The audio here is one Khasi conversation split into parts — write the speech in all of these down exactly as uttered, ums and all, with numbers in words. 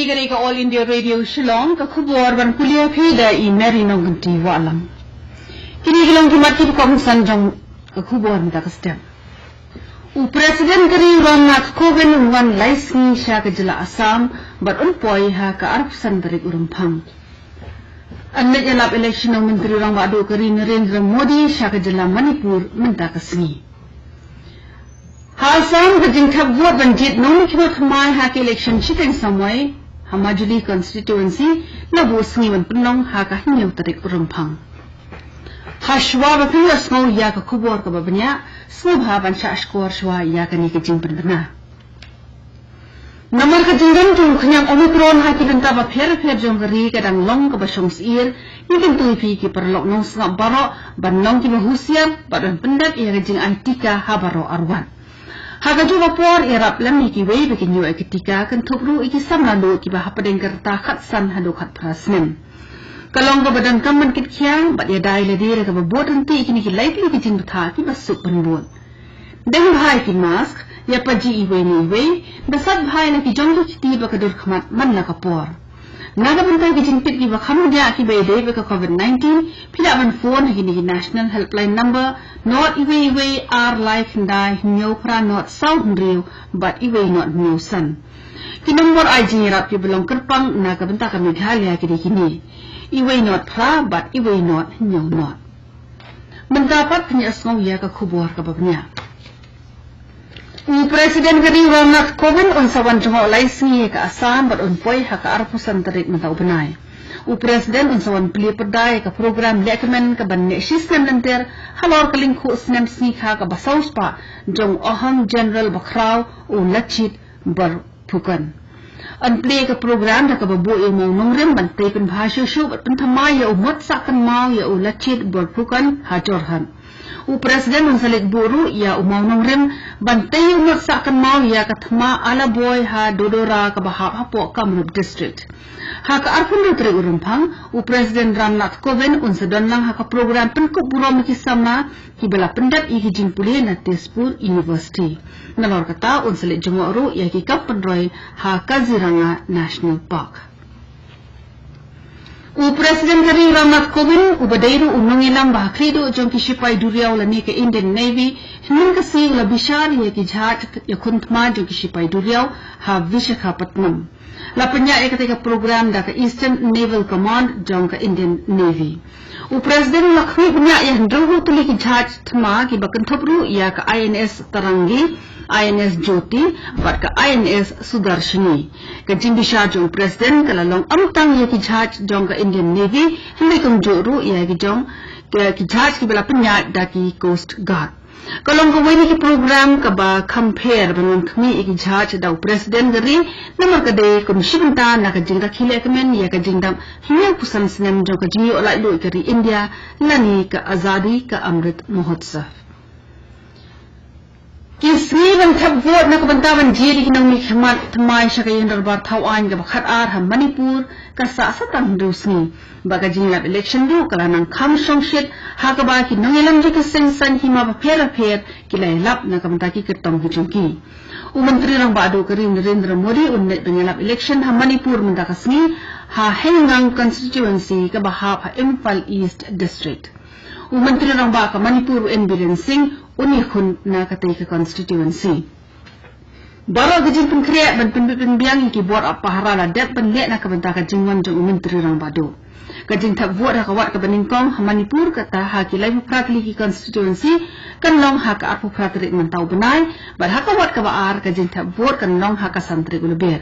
Kane ka All India Radio Shillong, ka khubor ban pule ïa phi da i Mary Nongkynti Wahlang. Kine ki long ki mat kiba kongsan jong ka khubor mynta ka step. U President ka ri u Ram Nath Kovind un wan lai sngi sha ka jylla Assam bad un poi ha ka arphew san tarik u Rymphang. An leit ïalap election u Myntri Rangbah Duh ka ri Narendra Modi sha ka jylla Manipur mynta ka sngi. Ha Assam ka jingthep vote ban jied nongmihkhmat thymmai ha ka election shiteng samoi ha Majuli constituency la buh sngi ban pynlong ha ka hynñiew tarik u Rymphang. Ha shuwa ba phin ïohsngew ïa ka khubor kaba bniah, sngewbha ban shah shkor shuwa ïa kane ka jingpynbna. Namar ka jingdon jong u khñiang Omicron ha ki bynta bapher bapher jong ka ri ka dang long kaba shong syier, ngi kyntu ïa phi ki paralok nongsngap baroh ban long kiba husiar bad ban pyndep ïa ka jingai tika ha baroh arwat. Ha kajuh ka por, ïarap lem ïa kiwei ba kin ïoh ïa ka tika, kynthup ruh ïa ki samla duh kiba hapdeng ka rta khatsan haduh khatphra snem. Ka long kaba donkam ban kitkhia bad ïada ïalade da kaba bud ryntih ïa kine ki lai tylli ki jingbthah kiba suk ban bud. Deng bha ïa ki mask, ïapajih iwei na iwei, da sait bha ïa la ki jong ki kti bad ka dur khmat man la ka por. Na ka bynta ki jingtip kiba kham bniah kiba ïadei bad ka Covid nineteen, phi lah ban phone ha kine ki National Helpline Number, nod iwei iwei ar lai khyndai hynñiew phra nod saw hynriew bad iwei nod hynñiew san. Ki nombor ai jingïarap kiba long kyrpang na ka bynta ka Meghalaya ki dei kine: iwei nod phra bad iwei nod hynñiew nod. Mynta pat phin ïohsngew ïa ka khubor kaba bniah. U President ka ri u Ram Nath Kovind un sa wan jngoh lai sngi ïa ka Assam bad un poi ha ka arphew san tarik mynta u bnai. U President un sa wan plie pyrda ïa ka program lehkmen kaban neh shisnem lynter halor ka lyngkhuh snem sngi kha kaba saw spah jong u Ahom General bakhraw u Lachit Borphukan. Yn plie ïa ka program da kaba buh ïa u mawnongrim ban tei pynbha shuh shuh bad pynthymmai ïa u mot sah kynmaw ïa u Lachit Borphukan ha Jorhat. U President un sa leit buh ruh ïa u mawnongrim ban tei ïa u mot sah kynmaw ïa ka thma Alaboi ha Dodora kaba hap hapoh Kamrup District. Ha ka arphew hynriew tarik u Rymphang, u President Ram Nath Kovind un sa don lang ha ka program pynkup burom ïa ki samla kiba la pyndep ïa ki jingpule na Tezpur University. Nalor kata un sa leit jngoh ruh ïa ki kam pynroi ha Kaziranga National Park. U President ka ri Ram Nath Kovind, uba dei ruh u nongïalam ba ha khlieh duh jong ki shipai duriaw lane ka Indian Navy, hynnin ka sngi u la bishar ïa ki jahaj ïakhun thma jong ki shipai duriaw ha Visakhapatnam. La pynïaid ïa katei ka program da ka Eastern Naval Command jong ka Indian Navy. U President u la khmih bniah ïa hynriew tylli ki jahaj thma kiba kynthup ruh ïa ka I N S Tarangi, I N S Jyoti bad ka I N S Sudarshini. Ka jingbishar jong u President ka la long ym tang ïa ki jahaj jong ka Indian Navy, hynrei kumjuh ruh ïa ki jong ki jahaj kiba la pynïaid da ki Coast Guard. Ka long kawei na ki program kaba kham pher ban wan khmih ïa ki jahaj da u President ka ri, namar ka dei kum shi bynta na ka jingrakhe lehkmen ïa ka jingdap hynñiewphew san snem jong ka jingïoh laitluid ka ri India lane ka Azadi Ka Amrit Mahotsav. Ki sngi ban thep vote na ka bynta ban jied ïa ki nongmihkhmat thymmai sha ka ïing dorbar thaw aiñ kaba khatar ha Manipur ka sah satang hynriew sngi. Bad ka jingïalap election ruh ka la nang kham shongshit, ha kaba ki nongïalam jong ki seng saiñ hima bapher bapher ki la ïalap na ka bynta ki kyrtong ki jong ki. U Myntri Rangbah Duh ka ri Narendra Modi un leit ban ïalap election ha Manipur mynta ka sngi, ha Hainyang constituency kaba hap ha Imphal East District. U Myntri Rangbah ka Manipur u N Biren Singh un ïakhun na katei ka constituency. Baroh ki jingpynkhreh ban pynbit pynbiang ïa ki bor ap pahara la dep ban leh na ka bynta ka jingwan jong u Myntri Rangbah Duh. Ka jingthep vote ha ka wat kaba nyngkong ha Manipur kata ha ki laiphew phra tylli ki constituency kan long ha ka arphew phra tarik mynta u bnai, bad ha ka wat kaba ar ka jingthep vote kan long ha ka san tarik u Lber.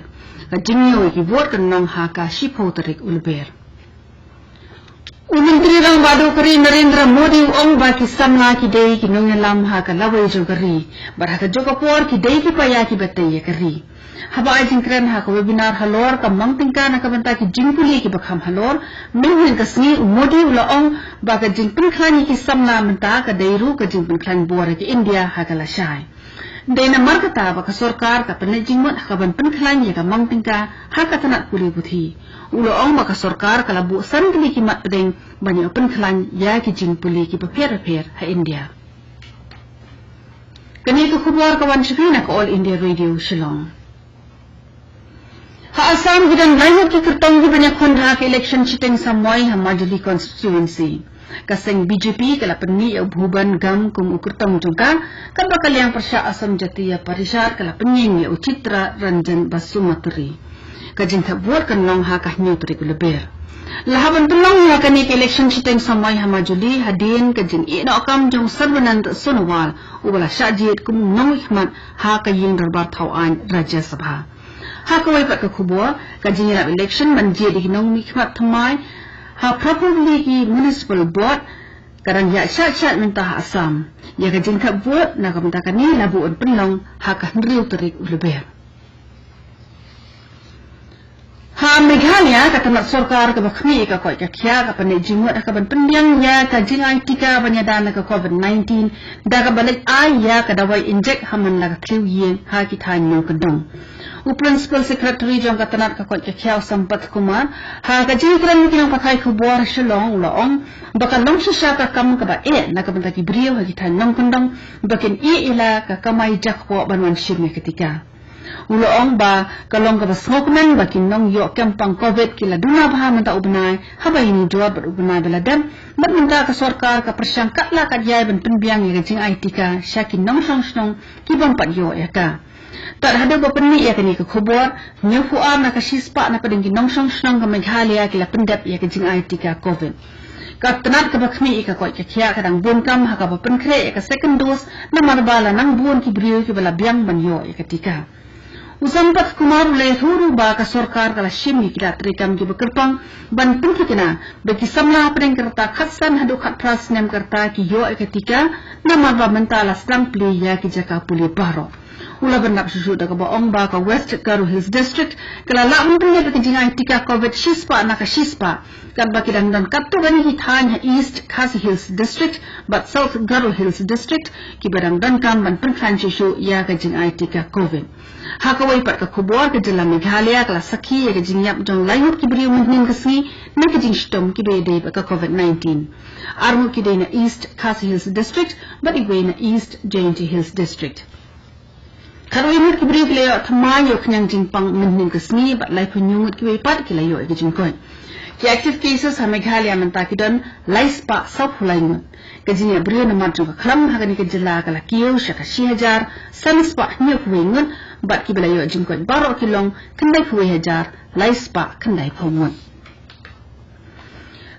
Ka jingngew ïa ki vote kan long ha ka shiphew tarik u Lber. U Myntri Rangbah Duh ka ri Narendra Modi u ong ba ki samla ki dei ki nongïalam ha ka lawei jong ka ri, bad ha kajuh ka por ki dei ki paia kiba tei ïa ka ri. Haba ai jingkren ha ka webinar halor ka mang tyngka na ka bynta ki jingpule kiba kham halor mynhynnin ka sngi, u Modi u la ong ba ka jingpynkhlaiñ ïa ki samla mynta ka dei ruh ka jingpynkhlaiñ bor ïa ka India ha ka lashai. Dei namar kata ba ka sorkar ka pynleit jingmut ha kaban pynkhlaiñ ïa ka mang tyngka ha ka tnat pule puthi. U la ong ba ka sorkar ka la buh san tylli ki mat pdeng ban ïoh pynkhlaiñ ïa ki jingpule kiba pher bapher ha India. Kane ka khubor ka wan sha phi na ka All India Radio Shillong. Ha Assam ki don lai ngut ki kyrtong kiban ïakhun ha ka election shiteng samoi ha Majuli constituency. Ka seng B J P ka la pynmih ïa u Bhuban Gam kum u kyrtong jong ka, katba ka liang pyrshah Assam Jatiya Parishad ka la pynïeng ïa u Chitra Ranjan Basumatary. Ka jingthep vote kan long ha ka hynñiew tarik u Lber. La hap ban pynlong ïa kane ka election shiteng samoi ha Majuli hadien ka jingïehnoh kam jong Sarbanand Sonowal, uba la shah jied kum u nongmihkhmat ha ka ïing dorbar thaw aiñ Rajya Sabha. Ha kawei pat ka khubor, ka jingïalap election ban jied ïa ki nongmihkhmat thymmai ha phra phew tylli ki municipal board ka dang ïaid shait shait mynta ha Assam. Ïa ka jingthep vote na ka bynta kane la buh ban pynlong ha ka hynriew tarik u Lber. Ha Meghalaya, ka tnat sorkar kaba khmih ïa ka koit ka khiah ka pynleit jingmut ha kaban pynbiang ïa ka jingai tika ban ïada na ka covid nineteen, da kaba leit ai ïa ka dawai injek ha man la ka thliew ïing ha ki thaiñ nongkyndong. U Principal Secretary jong ka tnat ka koit ka khiah u Sampath Kumar, ha ka jingïakren bad ki nongpathai khubor ha Shillong u la ong ba ka long shisha ka kam kaba eh na ka bynta ki briew ha ki thaiñ nongkyndong ba kin ïeh ïa la ka kamai jakpoh ban wan shim ïa ka tika. U la ong ba ka long kaba sngewkmen ba ki nongïoh kem pang covid ki la duna bha mynta u bnai, haba ïa une u jor bad u bnai ba la dep, bad mynta ka sorkar ka pyrshang katba lah katba ïai ban pynbiang ïa ka jingai tika sha ki nongshong shnong ki bym pat ïoh ïa ka. Tad haduh ba pynmih ïa kane ka khubor, hynñiewphew ar na ka shispah na pdeng ki nongshong shnong ka Meghalaya ki la pyndep ïa ka jingai tika covid. Ka tnat kaba khmih ïa ka koit ka khiah ka dang bun kam ha kaba pynkhreh ïa ka second dose, namar ba la nang bun ki briew kiba la biang ban ïoh ïa ka tika. U Sampath Kumar u la ïathuh ruh ba ka sorkar ka la shim ïa ki lad treikam kiba kyrpang ban pynthikna ba ki samla hapdeng ka rta khatsan haduh khatphra snem ka rta ki ïoh ïa ka tika, namar ba mynta la sdang plie ïa ki jaka pule baroh. U la bynrap shuh shuh da kaba ong ba ka West Garo Hills District ka la lah ban pyndep ïa ka jingai tika covid shispah na ka shispah, katba ki dang don katto katne ki thaiñ ha East Khasi Hills District bad South Garo Hills District kiba dang donkam ban pynkhlaiñ shuh shuh ïa ka jingai tika covid. Ha kawei pat ka khubor, ka jylla Meghalaya ka la sakhi ïa ka jingïap jong lai ngut ki briew mynhynnin ka sngi na ka jingshitom kiba ïadei bad ka covid nineteen. Ar ngut ki dei na East Khasi Hills District bad iwei na East Jaintia Hills District. Khatwei ngut ki briew ki la ïoh thymmai ïa u khñiang jingpang mynhynnin ka sngi bad laiphew hynñiew ngut kiwei pat ki la ïoh ïa ka jingkoit. Ki active cases ha Meghalaya mynta ki don laispah sawphew lai ngut. Ka jingïap briew namar jong ka khlam ha kane ka jylla ka la kiew sha ka shi hajar sanspah hynñiewphew wei ngut, bad kiba la ïoh jingkoit baroh ki long khyndaiphew wei hajar laispah khyndaiphew ngut.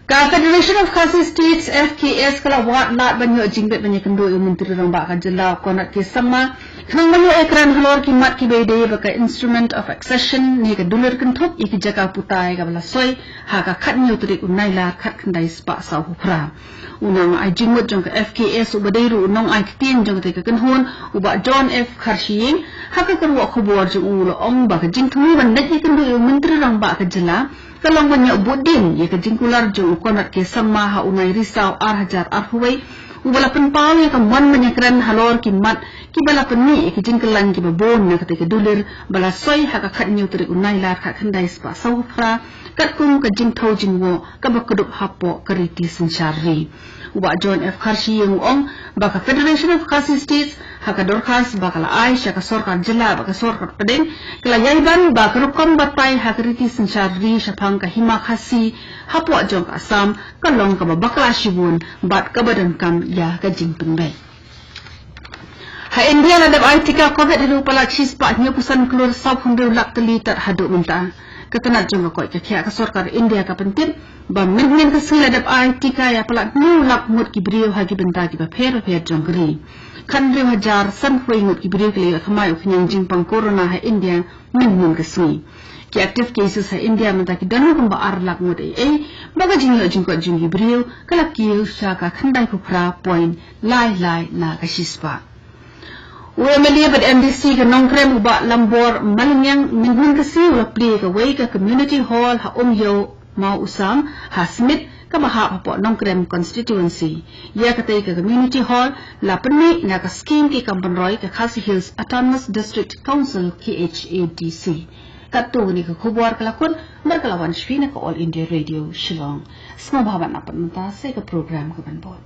Ka Federation of Khasi States, F K S, ka la wad lad ban ïoh jingbit ban ïakynduh ïa u Myntri Rangbah ka jylla u Conrad K Sangma, khnang ban ïoh ïakren halor ki mat kiba ïadei bad ka Instrument of Accession ne ka dulir kynthup ïa ki jaka putai kaba la soi ha ka khathynñiew tarik u Nailar khatkhyndai spah sawphew phra. U nongai jingmut jong ka F K S uba dei ruh u nongai ktien jong katei ka kynhun, u Bah John F Kharshiing, ha ka kyrwoh khubor jong u u la ong ba ka jingthmu ban leit ïakynduh ïa u Myntri Rangbah ka jylla ka long ban ïoh bud dien ïa ka jingkular jong u Conrad K Sangma ha u Naisaw ar hajar arphew wei, uba la pynpaw ïa ka mon ban ïakren halor ki mat kiba la pynmih ïa ki jingkyllain kiba bun na katei ka dulir ba la soi ha ka khathynñiew tarik u Nailar khatkhyndai spah sawphew phra, katkum ka jingthew jingwoh kaba kdup hapoh ka riti synshar ri. U Bah John F Kharshiing u ong ba ka Federation of Khasi States ha ka dorkhas ba ka la ai sha ka sorkar jylla bad ka sorkar pdeng, ka la ïai ban ba ka rukom batai ha ka riti synshar ri shaphang ka hima Khasi hapoh jong ka Assam ka long kaba bakla shibun bad kaba donkam ïa ka jingpynbeit. Ha India la dep ai tika covid haduh palat shispah hynñiewphew san klur sawphew hynriew lak tylli tad haduh mynta. Ka tnat jong ka koit ka khiah ka sorkar India ka pyntip ba mynhynnin ka sngi la dep ai tika ïa palat hynñiew lak ngut ki briew ha ki bynta kiba pher bapher jong ka ri. Khathynriew hajar sanphew wei ngut ki briew ki la ïoh thymmai u khñiang jingpang corona ha India mynhynnin ka sngi. Ki active cases ha India mynta ki don kumba ar lak ngut ei ei, bad ka jingïoh jingkoit jong ki briew ka la kiew sha ka khyndaiphew phra point lai lai na ka shispah. U M L A bad M D C ka Nongkrem u Bah Lambor Malngiang mynhynnin ka sngi u la plie ïa kawei ka community hall ha Umiew Mawsam ha Smit kaba hap hapoh Nongkrem constituency. Ïa katei ka community hall la pynmih na ka skim ki kam pynroi ka Khasi Hills Autonomous District Council, K H A D C. Katto kane ka khubor ka la kut bad ka la wan sha phi na ka All India Radio Shillong. Sngewbha ban apat mynta sa ka program kaban bud.